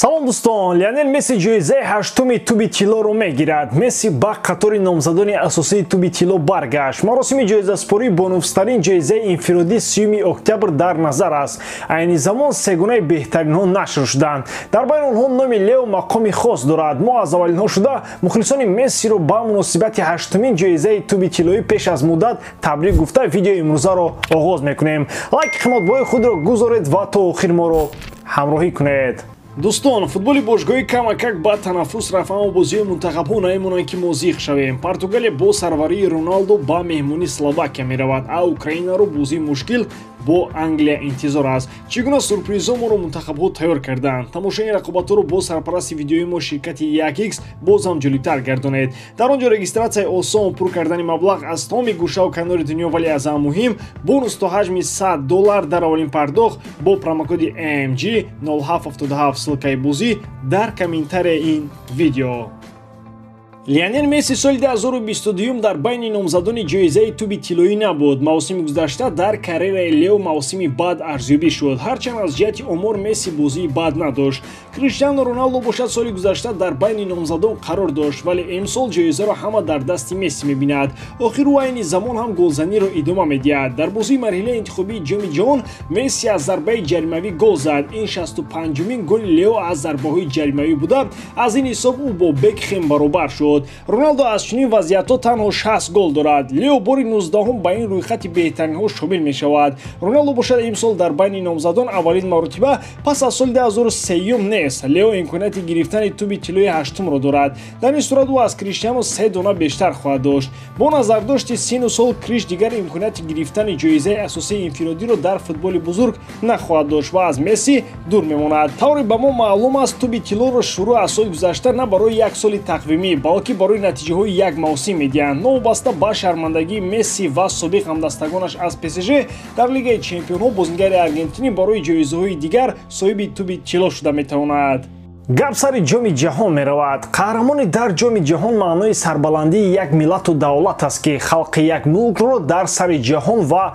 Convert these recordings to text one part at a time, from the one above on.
Салом дӯстон, Лионел Месси ҷоизаи ҳаштуми туби тиллоро мегирад. Месси ба қатори номзадони асосии туби тилло баргашт. Маросими ҷоизаспории бонуфузтарин ҷоизаи инфиродӣ 3 октябр дар назар аст. Айни замон сегунаи беҳтаринҳо нашр шуданд. Дар байни онҳо номи Лео мақоми хос дорад. Мо аз аввалинҳо шуда мухлисони Мессиро ба муносибати ҳаштумин ҷоизаи туби тиллоӣ пеш аз муддат табрик гуфта видеои имрӯзаро оғоз мекунем. Лайки қиматбои худро гузоред ва то охир моро ҳамроҳӣ кунед. Дӯстон, футболи бошгоҳӣ камакак ба танаффус рафт, аммо бозиҳои мунтахабҳо намемонанд, ки мо зиқ шавем. Португалия бо сарварии Роналдо ба меҳмонии Словакия меравад, а Украинаро бозии мушкил бо Англия интизор аст. Чӣ гуна сюрпризҳо моро мунтахабҳо тайёр карданд? Тамошои ин рақобатҳоро бо сарпарасти видеои мо ширкати 1x боз ҳам ҷолибтар гардонед. Дар он ҷо регистратсияи осон, пур кардани маблағ аз тамоми гӯшаву канори дунё, вале аз ҳама муҳим бонус то ҳаҷми $100 дар аввалин пардохт бо промокоди AMG 0777. Ссылкаи бозӣ дар комментарияи ин видео. Лионел Месси соли 2022 дар байни номзадони ҷоизаи туби тиллоӣ набуд. Мавсими гузашта дар карьераи Лео мавсими бад арзёбӣ шуд. Ҳарчанд аз ҷиҳати омор Месси бозии бад надошт. Криштиану Роналдо бошад соли гузашта дар байни номзадон қарор дошт, вале имсол ҷоизаро ҳама дар дасти Месси мебинад. Охир ӯ айни замон ҳам голзаниро идома медиҳад. Дар бозии марҳилаи интихобии Ҷоми ҷаҳон Месси аз зарбаи ҷаримавӣ гол зад. Ин 65-умин голи Лео аз зарбаҳои ҷаримавӣ буда, аз ин ҳисоб ӯ бо Бекхем баробар шуд. Роналдо аз чунин вазъиятҳо танҳо 60 гол дорад. Лео бори 19-ум ба ин рӯйхати беҳтаринҳо шомил мешавад. Роналдо бошад имсол дар байни номзадон аввалин маротиба пас аз соли 2003 нест. Лео имконияти гирифтани туби тиллои ҳаштумро дорад. Дар ин сурат ӯ аз Криштиану 3 дона бештар хоҳад дошт. Бо назардошти сину сол Криш дигар имконияти гирифтани ҷоизаи асосии инфиродиро дар футболи бузург нахоҳад дошт ва аз Месси дур мемонад. Тавре ба мо маълум аст, туби тиллоро шурӯъ аз соли гузашта на барои як соли тақвимӣ, балки барои натиҷаҳои як мавсим медиҳанд. Новобаста ба шармандагии Месси ва собиқ ҳамдастагонаш аз ПСЖ дар Лигаи чемпионҳо, бозингари аргентинӣ барои ҷоизаҳои дигар соҳиби туби тилло шуда метавонад. Гап сари Ҷоми ҷаҳон меравад. Қаҳрамони дар Ҷоми ҷаҳон маънои сарбаландии як миллату давлат аст, ки халқи як мулкро дар сари ҷаҳон ва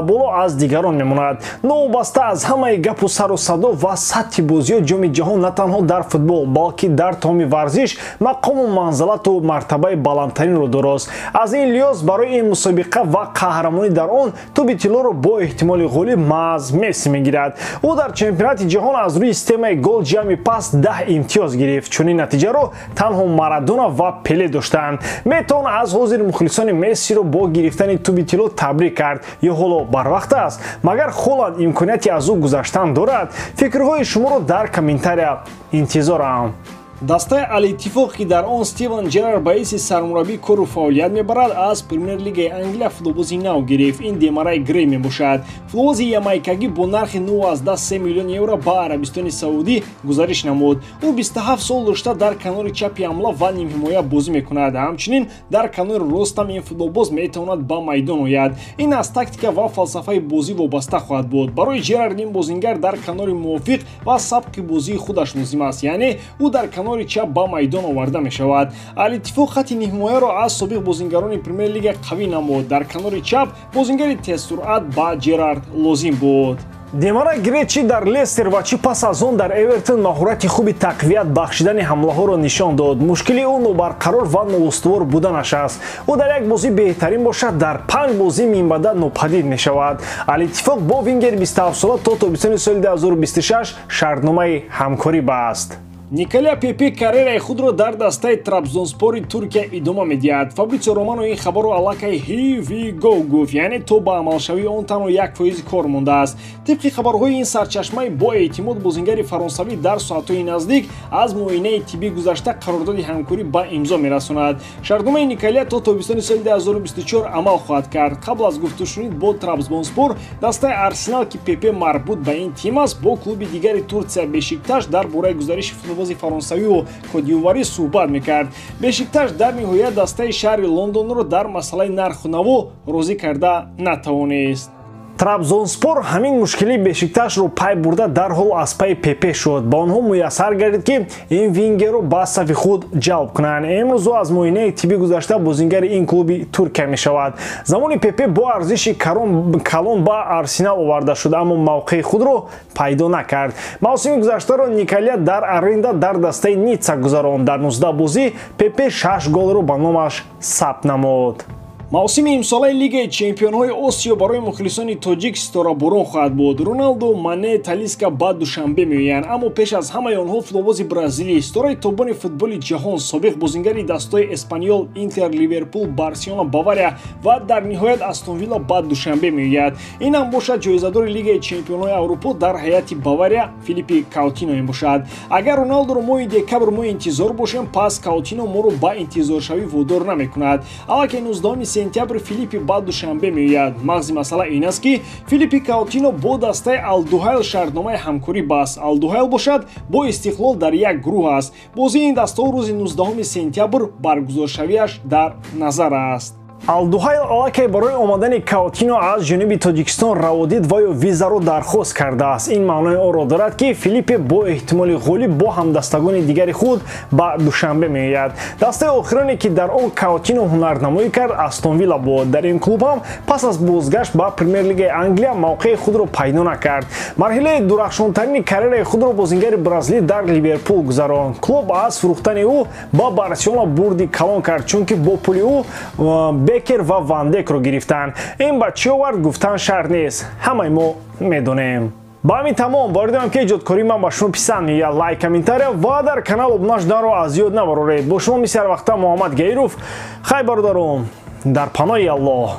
боло аз дигарон мемонад. Новобаста аз ҳамаи гапу сару садо ва сатҳи бозиҳо, Ҷоми ҷаҳон на танҳо дар футбол, балки дар тамоми варзиш мақому манзалату мартабаи баландтаринро дорост. Аз ин лиҳоз барои ин мусобиқа ва қаҳрамонӣ дар он туби тиллоро бо эҳтимоли ғолиб маҳз Месси мегирад. Ӯ дар чемпионати ҷаҳон аз рӯи системаи гол ҷамъи пас 10 имтиёз гирифт. Чунин натиҷаро танҳо Марадона ва Пеле доштанд. Метавон аз ҳозир мухлисони Мессиро бо гирифтани туби тилло табрик кард ё ҳоло барвақт аст? Магар Холанд имконияти аз ӯ гузаштан дорад? Фикрҳои шуморо дар комментария интизорам. Дастаи Ал-Иттифоқ, ки дар он Стивен Джерард ба ҳайси сармураббӣ кору фаъолият мебарад, аз Премер-лигаи Англия футболбози нав гирифт. Ин Демарай Грей мебошад. Футболбози ямайкагӣ бо нархи 9,3 миллион евро ба Арабистони Саудӣ гузариш намуд. Ӯ 27 сол дошта дар канори чапи ҳамла ва нимҳимоя бозӣ мекунад. Ҳамчунин дар канори ростам ин футболбоз метавонад ба майдон ояд. Ин аз тактика ва фалсафаи бозӣ вобаста хоҳад буд. Барои Джерард ин бозингар дар канори мувофиқ ва сабки бозии худаш лозим аст, яъне ӯ дар канори чап ба майдон оварда мешавад. Ал-Иттифоқ хати нимҳимояро аз собиқ бозингарони Премер-лига қавӣ намуд. Дар канори чап бозингари тезсуръат ба Джерард лозим буд. Демарай Грей чӣ дар Лестер ва чӣ пас аз он дар Эвертон маҳорати хуби тақвият бахшидани ҳамлаҳоро нишон дод. Мушкили ӯ нобарқарор ва ноустувор буданаш аст. Ӯ дар як бозӣ беҳтарин бошад, дар 5 бозӣ минбаъда нопадид мешавад. Ал-Иттифоқ бо вингер 27сола то тобистони соли 2026 шартномаи ҳамкорӣ баст. Николя Пепе карьераи худро дар дастаи Трабзонспори Туркия идома медиҳад. Фабритсио Романо ин хабарро аллакай «here we go» гуфт, яъне то ба амалшавии он танҳо 1% кор мондааст. Тибқи хабарҳои ин сарчашмаи бо эътимод, бозингари фаронсавӣ дар соатҳои наздик аз муоинаи тиббӣ гузашта қарордоди ҳамкорӣ ба имзо мерасонад. Шартномаи Николя то тобистони соли 2024 амал хоҳад кард. Қабл аз гуфтушунид бо Трабзонспор, дастаи Арсенал, ки Пепе марбут ба ин тим аст, бо клуби дигари Турсия Бешикташ дар бораи гузариши футболбози фаронсавию кодиюварӣ суҳбат мекард. Бешикташ дар ниҳоят дастаи шаҳри Лондонро дар масъалаи нарху наво розӣ карда натавонист. Трабзонспор ҳамин мушкилии Бешикташро пай бурда, дарҳол аз пайи Пепе шуд. Ба онҳо муяссар гардид, ки ин вингерро ба сафи худ ҷалб кунанд. Имрӯз ӯ аз муоинаи тиббӣ гузашта, бозингари ин клуби Туркия мешавад. Замони Пепе бо арзиши калон ба Арсенал оварда шуд, аммо мавқеи худро пайдо накард. Мавсими гузаштаро Николия дар аренда дар дастаи Ницца гузаронд. Дар 19 бозӣ Пепе 6 голро ба номаш сабт намуд. Мавсими имсолаи Лигаи чемпионҳои Осиё барои мухлисони тоҷик ситораборон хоҳад буд. Роналду, Мане, Талиска ба Душанбе меоянд, аммо пеш аз ҳамаи онҳо футболбози бразилӣ, ситораи тобони футболи ҷаҳон, собиқ бозингари дастаҳои Эспаньол, Интер, Ливерпул, Барселона, Бавария ва дар ниҳоят Астон Вилла ба Душанбе меояд. Инам бошад ҷоизадори Лигаи чемпионҳои Аврупо дар ҳайати Бавария Филиппи Каутино мебошад. Агар Роналдуро моҳи декабр мо интизор бошем, пас Каутино моро ба интизоршавӣ водор намекунад. Аллакай 19 сентябр Филиппи ба Душанбе меояд. Мағзи масъала ин аст, ки Филиппи Каутино бо дастаи Алдуҳайл шартномаи ҳамкорӣ баст. Алдуҳайл бошад, бо Истиқлол дар як гурӯҳ аст. Бозии ин дастаҳо рӯзи 19 сентябр баргузоршавиаш дар назар аст. Алдуҳайл аллакай барои омадани Каутино аз ҷониби Тоҷикистон раводид ва ё визаро дархост кардааст. Ин маънои онро дорад, ки Филиппе бо эҳтимоли ғолиб бо ҳамдастагони дигари худ ба Душанбе меояд. Дастаи охироне, ки дар он Каутино ҳунарнамоӣ кард, Астон Вилла буд. Дар ин клуб ҳам пас аз бозгашт ба Премер-лигаи Англия мавқеи худро пайдо накард. Марҳилаи дурахшонтарини карьераи худро бозингари бразилӣ дар Ливерпул гузаронд. Клуб аз фурӯхтани ӯ ба Барселона бурди калон кард, чунки бо пули ӯ Бекер ва Вандекро гирифтанд. Ин ба чӣ овард, гуфтан шарт нест, ҳамаи мо медонем. Ба ҳамин тамом. Боридам, ки эҷодкории ман ба шумо писанд меояд. Лайк, комментария ва дар канал обуна шуданро аз ёд набароред. Бо шумо мисли ҳар вақта Муҳаммад Гаиров. Хай, бародарон, дар паноҳи Аллоҳ.